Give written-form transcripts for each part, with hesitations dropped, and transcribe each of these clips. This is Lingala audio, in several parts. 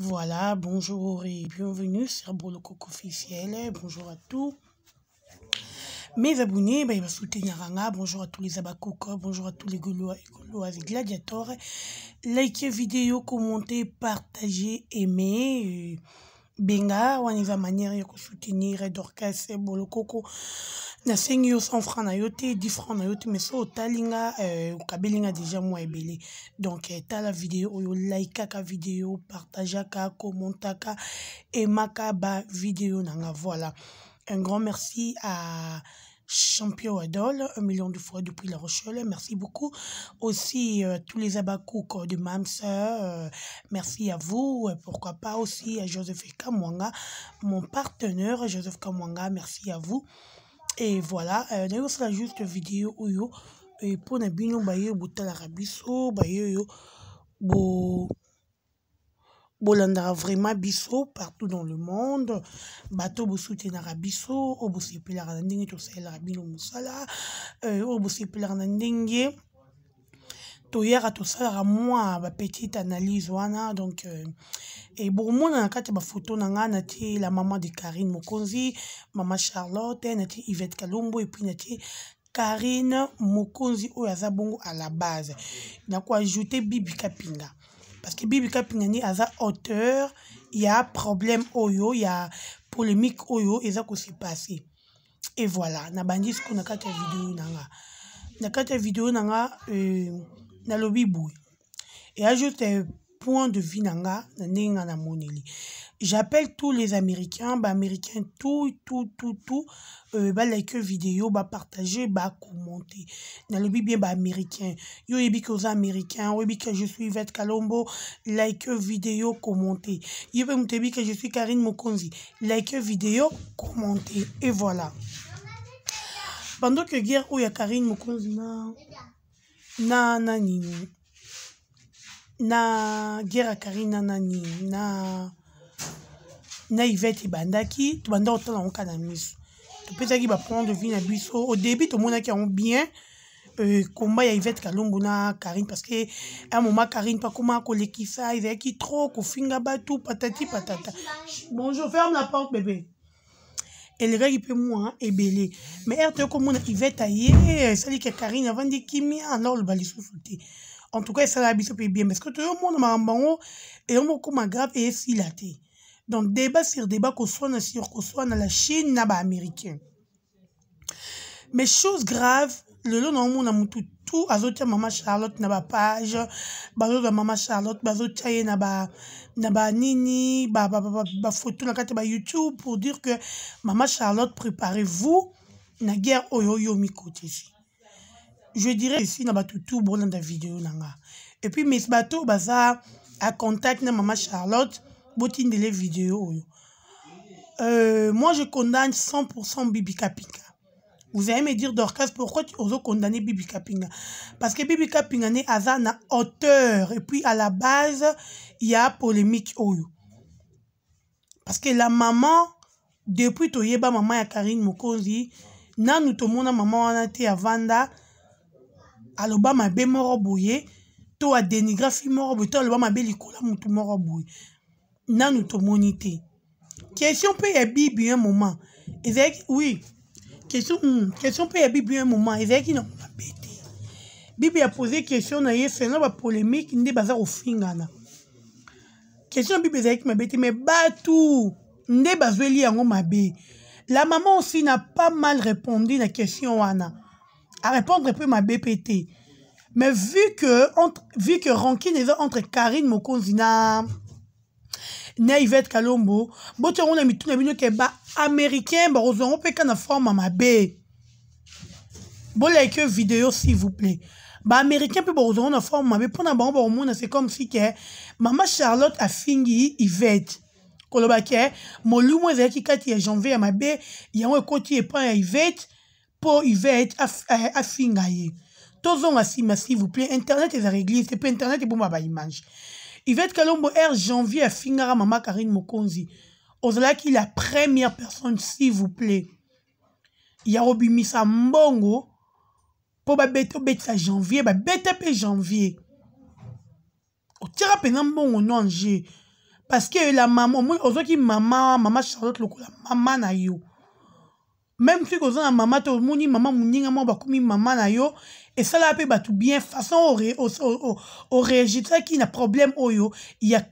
Voilà, bonjour et bienvenue sur Bolokoko officiel. Bonjour à tous mes abonnés, bah, soutenir nga. Bonjour à tous les abakouk, bonjour à tous les Gaulois et Gauloises gladiators. Likez vidéo, commentez, partagez, aimez. Benga wana eza manière ya kosoutenir Dorcas Bolokoko. Nasengi yo 100 francs na yo te, 10 francs na yo te, mais so otali nga, okabeli nga déjà mwa ebele. Donc tala vidéo oyo, likaka vidéo, partageaka, commentaka, aimaka ba vidéo na nga. Voilà. Un grand merci à Champion Adol, 1 million de fois depuis La Rochelle. Merci beaucoup. Aussi, tous les abakouk de Mams, merci à vous. Pourquoi pas aussi à Joseph Kamwanga, mon partenaire Joseph Kamwanga, merci à vous. Et voilà, d'ailleurs, c'est juste vidéo oyo. Et pour na bino baye botalaka biso, baye yo bo bolandaka vraiment biso partout dans le monde, bato bosoutenaka biso, oyo bosepelaka na ndenge tosalelaka bino mosala, oyo bosepelaka na ndenge toyaka tosalaka mwa bapetite analyse wana. Donc e bokomona na kati ya bafoto na nga, natie la maman de Karine Mokonzi, mama Charlotte, natie Yvette Kalombo et puis natie Karine Mokonzi oyo aza bongo à la base. Nakoajoute Bibi Kapinga parce que Bibi Kapinga nde aza auteur ya problème oyo, ya polémique oyo eza kose passer. Et voilà, nabandi sikoyo na kati ya video na nga. Na kati ya video na nga, nalobi boye, eya juste point de vue na nga, na ndenge nga namoneli. J'appelle tous les Américains, baaméricain, tout, tout, tout, tout, balike vidéo, bapartage, bacommente. Nalobi bien, baaméricain, yo oyebi ke oza américain, oyebi ke je suis Yvette Kalombo, like vidéo, commente. Yo mpe moto oyebi ke je suis Karine Mokonzi, like vidéo, commente. Et voilà, pendant que guerre oyo ya Karine Mokonzi na nani, na guerre ya Karine na nani, na Yvette ebandaki, tobanda kotala yango kaka na miso, topesaki bapoint de vue na biso. Au début tomonaki yango bien, combat ya Yvette Kalombo na Karine, parce que un moment Karine mpe akoma kolekisa, ezalaki trop kofinga bato, patati patata. Bonjour, ferme la porte, bébé. Elekaki mpe mwa ebele, mais ere toyokomona Yvette aye, esaliki Karine avandi kimia, alors oloba lisusu te. En tout cas esalaka biso mpe bien, parce que toyomona makambo yango elongo okóma grave, esila te. Donc débat sur débat, koswana sur koswana, la Chine na baaméricain. Mais chose grave, lelo naomona motu tout azotia mama Charlotte na bapage, bazozwa mama Charlotte, bazotia ye na banini, bafoto na kati ya bayoutube pour dire que mama Charlotte, préparez-vous na guerre oyo oyo mikotisi. Je dirais ici na bato tout bolanda video na nga, et puis mis bato baza à contact na mama Charlotte, botindele video oyo. Moi je condamne 100% Bibi Kapinga. Vous allez me dire: Dorcas, pourquoi tu oses condamner Bibi Kapinga? Parce que Bibi Kapinga nde aza na auteur et puis à la base il y a polémique oyo, parce que la maman, depuis toyeba mama ya Karine Mokonzi, nanu tomona mama wana te avanda aloba mabe moko boye, to adénigra fille moko boye, to aloba mabe likolo ya motu moko boye, nanu tomoni te. Question mpe ya Bibi, un moment ezalaki, oui, question mpe ya Bibi, un moment ezalaki na mabe te. Bibi apose question na ye selon bapolémique nde baza kofingana. Question ya Bibi ezalaki mabe te, mais bato nde bazweli yango mabe. La maman aussi n'a pas mal répondu na question wana, arépondre mpe mabe mpe te, mais vu que rancune eza entre Karine Mokonzi na Yvette Kalombo, botia yango na mitu na bino ke baaméricain bakozwa yango mpe ka na forme mabe. Bolike vidéo s'il vous plaît. Baaméricain mpe bakozwa yango na forme mabe mpona bango, bakomona c'est comme si ke mama Charlotte afingi Yvette, koloba ke molimo ezalaki kati ya Janvier ya mabe, yango ekoti epai ya Yvette mpo Yvette afinga ye. Tozonga nsima s'il vous plaît. Internet ezaka église te, mpe internet ebomba baimage. Yvette Kalombo, air Janvier afingaka mama Karine Mokonzi, ozalaki la première personne, s'il vous plaît, ya kobimisa mbongo mpo babeta, obetisa Janvier, babeta mpe Janvier, otiaka mpenza mbongo no ange. Parce que la mama, omoni ozwaki mama, mama Charlotte lokola mama na yo. Même soki oza na mama te, omoni mama moninga moko bakomi mama na yo, esalaka mpe bato bien. Façon oreagisaki na problème oyo ya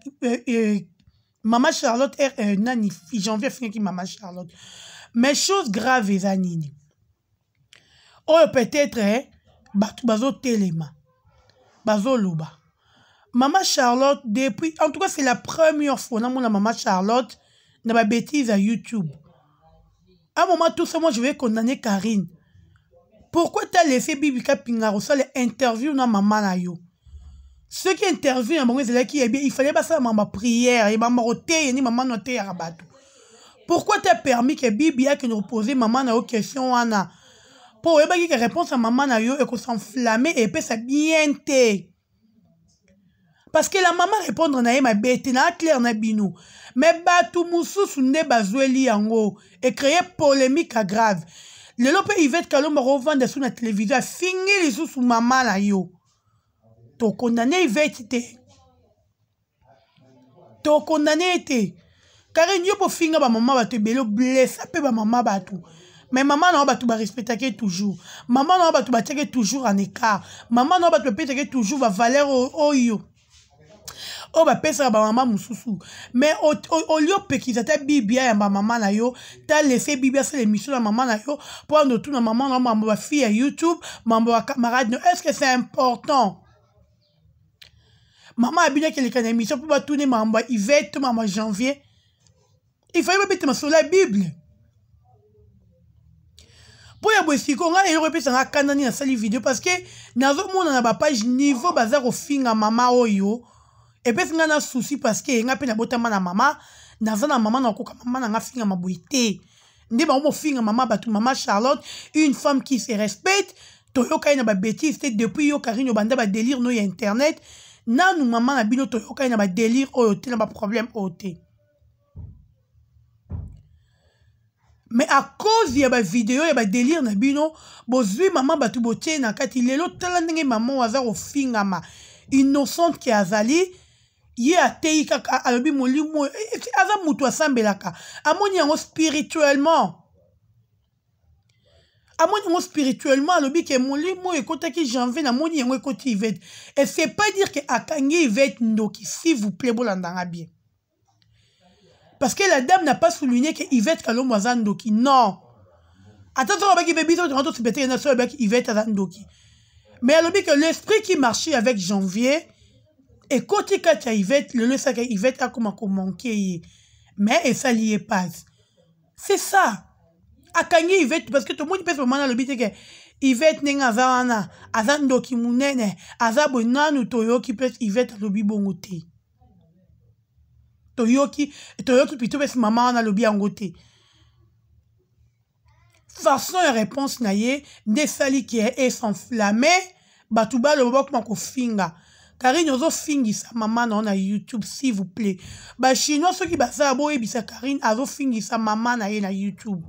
mama Charlotte, nani Janvier afingaki mama Charlotte. Mais chose grave eza nini oyo peut-être bato bazotelema, bazoloba mama Charlotte depuis, en tout cas c'est la première fois namona mama Charlotte na babêtise ya YouTube. À un moment, tout ça, moi je vais condamner Karine. Pourquoi t'as laissé Bibi Kapinga kosala interview na mama na yo? Soki interview na bango ezalaki ya bien, il fallait basala mama prière, ebamba koteya ni mama no ateyaka bato. Pourquoi t'as permis que Bibi akende kopose mama na yo question wana? Mpo oyebaki ke réponse ya mama na yo ekos'enflamme, epesa bien te, parce que la mama répondre na ye mabe te, na clair na bino. Mais bato mosusu nde bazweli yango, ecréer polémique ya grave. Lelo mpe Yvette Kalombo akovanda su na télévision, afingi lisusu mama na yo. Tokondane Yvette te, tokondane ye te. Karine, yo bofinga bamama bato ebele, oblessa mpe bamama bato, mais mama na yo bato barespectaki toujours, mama na yo bato batiaki toujours en écart, mama na yo bato bapesaki toujours bavaleur oyo oyo bapesaka bamama mosusu. Mais olie opekisa ta Bibi ayamba mama na yo, ta laisse Bibi asala émission na mama na yo mpo ando otuna mama na yo mambo bafille ya YouTube, mambo ya camarade no. Est ce que c'est important mama abino akeleka na émission mpo batune mambo ya Yvette to mambo ya Janvier? Il fallait babeta masolo ya Bible mpo ya boye. Sikoyo ngai eloko epesanga kanda nini, nasali video parce que nazomona na bapage niveau baza kofinga mama oyo, epesi ngai na souci, parce que ngai mpe nabotama na mama, naza na mama, nakoka mama na nga fingama boye te. Nde bango bofinga mama bato, mama Charlotte, une femme qui se respecte, toyoka ye na babêtise te. Depuis yo Karine obanda badélire no ya internet, nanu mama na bino toyoka ye na badélire oyo te, na baproblème oyo te. Mais à cause ya bavideo ya badélire na bino, bozwi mama bato, botie na kati. Lelo tala ndenge mama oyo aza kofingama, innocente ke azali. Ye ateyi kaka, alobi molimo oyo aza motu asambelaka, amoni yango spirituellement, amoni yango spirituellement. Alobi ke molimo oyo ekotaki Janvier, namoni yango ekoti Yvette. Et c'est pas dire ke akangi Yvette ndoki. S'il vous plaît, bolandanga bien, parce que la dame n'a pas souligné que Yvette Kalombo aza ndoki. Non, ata soki alobaki mpe, biso tonga tosepeteke na soki alobaki Yvette aza ndoki. Mais alobi que l'esprit qui marchait avec Janvier ekoti kati ya Yvette. Lelo esalaka Yvette akoma komanquer ye, mais esali ye pasi. C'est ça akangi Yvette, parce que tomoni mpe mama alobi te ke Yvette ndenge aza wana aza ndoki monene, aza boye. Nanu toyoki mpe Yvette alobi bongo te. Toyoki plutôt mpe mama wana alobi yango te. Façon ya réponse na ye nde esali ke es'enflamme, bato baloba, bakoma kofinga. Karine, ozofingisa mama na yo na YouTube. S'il vous plaît, bachinois soki bazala, boyebisa Karine azofingisa mama na ye na YouTube.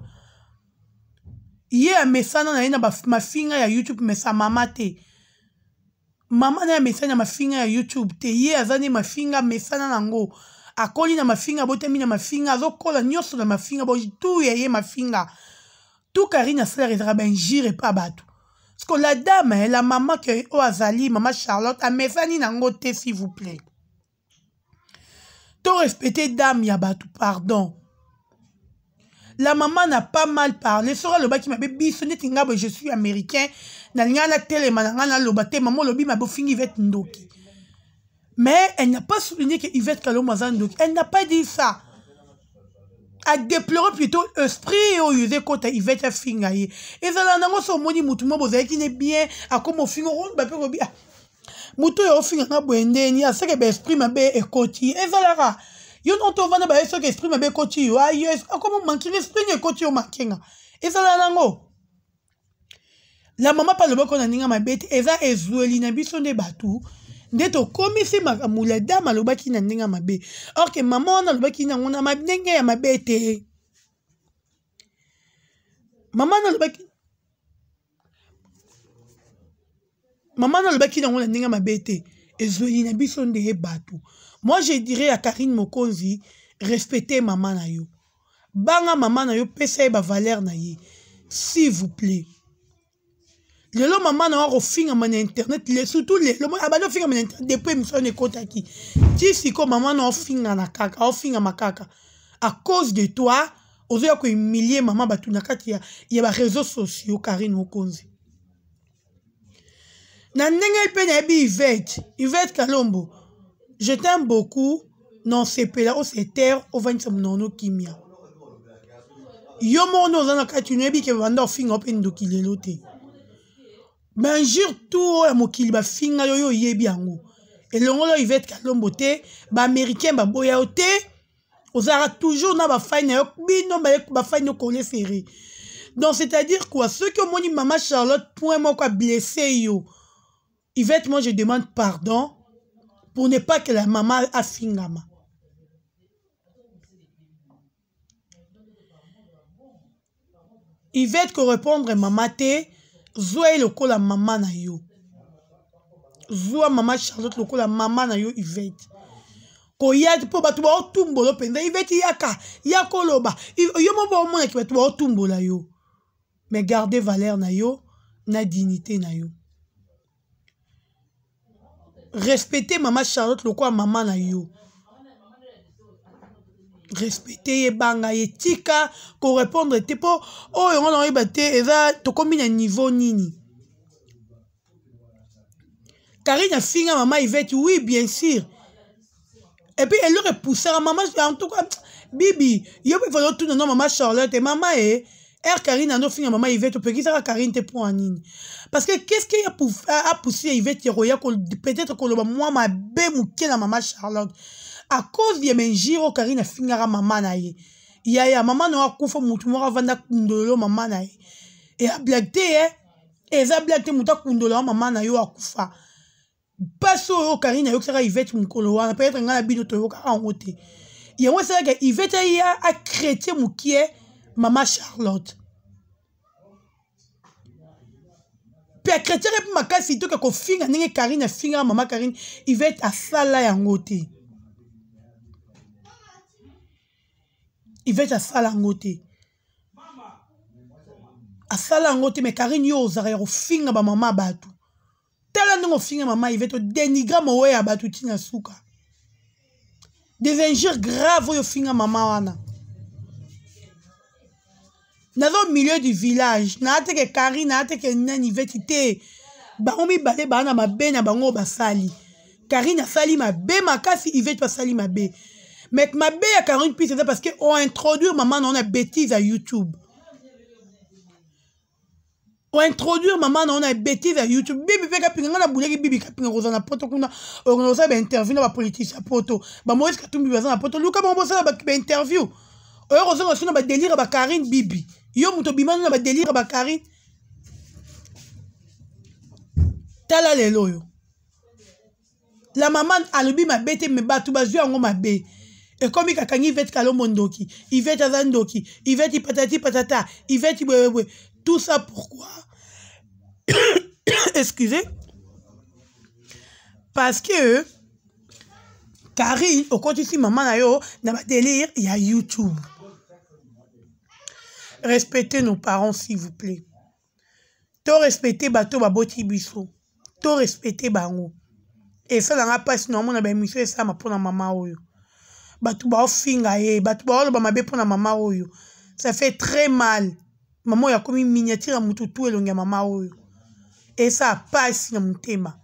Ye amesana na ye na mafinga ya YouTube, mesa mama te. Mama na ye amesani na mafinga ya YouTube te. Ye aza nde mafinga amesana nango, akoli na mafinga, abotami na mafinga, azokola nyonso na mafinga, bo tu ya ye mafinga. Tout Karine asalaka ezalaka bainjure epa bato, parce que la dame, la maman ke oyo azali mama Charlotte, amesani nango te. S'il vous plaît, to respecter dame ya bato, pardon. La maman n'a pas mal parlé. Soki alobaki mabe, biso neti nga boye, je suis américain, nalingai natelema na ngai, naloba te mama olobi mabe, ofingi Yvette ndoki. Mais elle n'a pas souligné que Yvette Kalombo aza ndoki. Elle n'a pas dit ça, a déploré plutôt esprit oyo eza ekota Yvette, afinga ye. Ezala nango so omoni mutu mo bozalaki ne bien, akoma ofinga, oba mpe kobi, ah, motu oyo ofinga nga boye ndeni aseke baesprit mabe ekoti. Ezalaka yo no tovanda baye, soki esprit mabe ekoti yo, ayo akoma manquer, esprit ni ekoti yo, manquer nga. Ezala nango la mama mpe alobaki na ndenge mabe te. Eza ezweli na biso nde bato nde tokomisi makambo. La dame alobaki na ndenge mabe, or que mama wana alobaki nango na ndenge ya mabe te. Mama wana alobaki nango na ndenge mabe te. Ezweli na biso nde ye bato. Moi, je dirais à Karine Mokonzi, respectez mama na yo. Banga mama na yo, pesa ye ba valeur na ye. S'il vous plaît. Lelo mama na yo akofingama na internet, surtout lelo abandi ofingama na internet depuis émission wana ekotaki ti sikoyo, mama na ofingana kaka, ofingama kaka à cause de toi. Ozoya kohumilie mama bato na kati ya baréseaux sociaux. Karine Mokonzi, na ndenge mpe nayebi Ivete, Ivete Kalombo, je t'aime beaucoup. Na osepela ose taire, ovandisa monoko kimia. Yo moko nde oza na kati, oyebi ke banda ofinga mpe ndoki lelo te. Bainjure tout oyo ya mokili bafinga yo, yo oyebi yango. Elongolo Ivete Kalombo te, baaméricain baboya yo te. Ozalaka toujours na bafai na yo, bino bafai no kole serré. Donc, c'est-à-dire quoi? Soki omoni mama Charlotte point moko ablesse yo, Yvette, moi je demande pardon pour ne pas que la maman afingama. Yvette, korépondre mama te, zwa ye lokola mama na yo. Zwa mama Charlotte lokola mama na yo. Yvette, koya mpo bato baotumbola mpenza. Yvette, yaka ya koloba yo mo baomonaki bato baotumbola yo, mais garde valeur na yo na dignité na yo. Respecte mama Charlotte lokola mama na yo, respecte ye, banga ye, tika korépondre te. Mpo oyo ngo na oyeba te eza tokomi na niveau nini. Karine afinga mama Ivete, oui, bien sûr. Et puis eloko epusaka mama, en tout cas bibi, yo mpe fallait otuna no mama Charlotte. Mama e r Karine ando finga mama Ivete, opekisaka Karine te mpo ya nini? Parce que qu'est ce qui a poussé Ivete ya koya peut-être koloba mwa mabe moke na mama Charlotte? À cause ya bainjure oyo Karine afingaka mama na ye. Yaya, mama na yo akufa, motu moko avanda kundololo mama na ye, eya blague te. E eza blague te, moto akundola wa mama na yo akufa. Mpasi oyo Karine ayokisaka Ivete mokolo wana, peut-être ngai na bino toyokaka yango te. Yango esalaka Ivete aya achrétien mokie mama Charlotte mpe achrétiaka mpe makasi toke kofinga ndenge Karine afingaka mama Karine. Ivete asala yango te, Ivete asala yango te, asala yango te. Mais Karine, yo ozalaka ya kofinga bamama bato. Tala ndenge ofinga mama Ivete, odénigra mowe ya bato ntina suka, des injures graves oyo ofinga mama wana. Naza au milieu du village, naa teke Karine, naa teke nani, Ivete te. Bango mibale baa na mabe na bango oyo basali. Karine asali mabe makasi, Ivete basali mabe, mais mabe ya Karine plus eza parce que ointroduire mama na yo na bétise ya YouTube. Ointroduire mama na yo na bétise ya YouTube. Bibi mpe Kapinga, ngai nabulaki Bibi Kapinga kozala na Poto kuna, okende kosala bainterview na bapoliticien ya Poto. Bamoïse Katumbi baza na Poto, luka bango bosala bainterview. Oyo kozonga so na badélire ya bakarine. Bibi, yo moto obimani na badélire ya bakarine. Tala lelo oyo, la mama alobi mabe te, mais bato bazwi yango mabe. Ekomi kakangi Ivete Kalombo ndoki, Ivete aza ndoki, Ivete patati patata, Ivete boyeboye. Tout ça pourquoi? Excusez, parce que Karine okotisi mama na yo na badélire ya YouTube. Respectez nos parents, s'il vous plaît. To respecte bato baboti biso, to respecte bango. Esalanga mpasi na omona baémission esalama mpona mama oyo, bato baofinga ye, bato baoloba mabe mpona mama oyo. Ça fait très mal. Mama oyo akomi miniature ya motu tu. Elongi ya mama oyo esala mpasi na motema,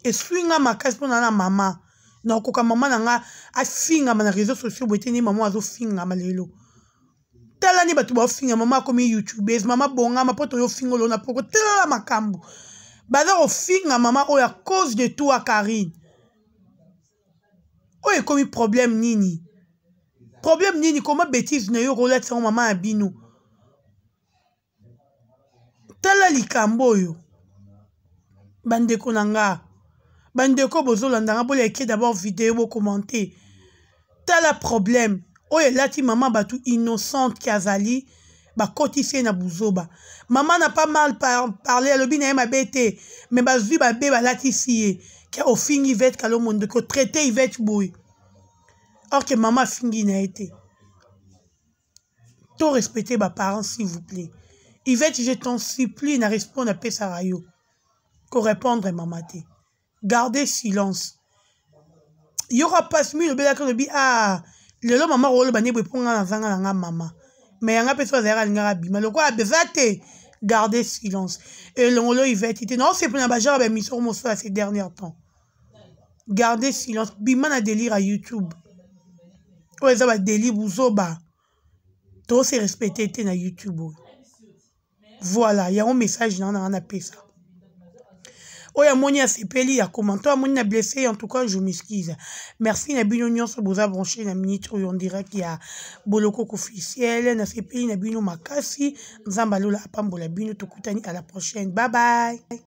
eswi nga makasi mpona na mama. Nakoka mama na nga afingama na réseau sociaux boye te. Nde mama azofingama lelo, tala nde bato baofinga mama. Akomi youtubeuse. Mama bongama mpo toyofinga olona poko. Tala makambo baza kofinga mama oyo à cause de toi, Karine. Oyo ekomi problème nini? Problème nini? Koma bétise na yo kolatisa ngo mama ya bino. Tala likambo oyo, bandeko na nga, bandeko bozolanda nga, bolike d'abord video, bokommente. Tala problème oyo elati mama bato innocente ki azali, bakotisi ye na buzoba. Mama na pas mal parlé, alobi na ye mabe te, mais bazwi babe balatisi ye. Ke ofingi Yvette Kalombo ndoki, otraite Yvette boye, or que mama afingi na ye te. To respecter ba parents, s'il vous plaît. Yvette, je t'en supplie, na répondre apesaka yo ko répondre mama te, garder silence. Yoka mpasi mingi, lobelaki, olobi: "Ah, lelo mama koloba nde boye mpo nga nazanga na nga mama." Mais yanga mpe so azalaki alingaka abima lokola abeza te. Garder silence elongolo Yvette te. Naosepela na bagenre baémission mosala ces derniers temps. Garder silence, bima na délire ya YouTube oyo eza badélire buzoba, tose respecte te na YouTube oyo. Voilà, yango message na nga napesa. Oyo amoni asepeli ya commenter, oyo amoni na blessé, en tout cas je m'excuse. Merci na bino nyonso boza branché na minute oyo en direct ya Bolokoko officiel. Nasepeli na bino makasi. Nzambe alola apambola bino. Tokutani à la prochaine, bye bye.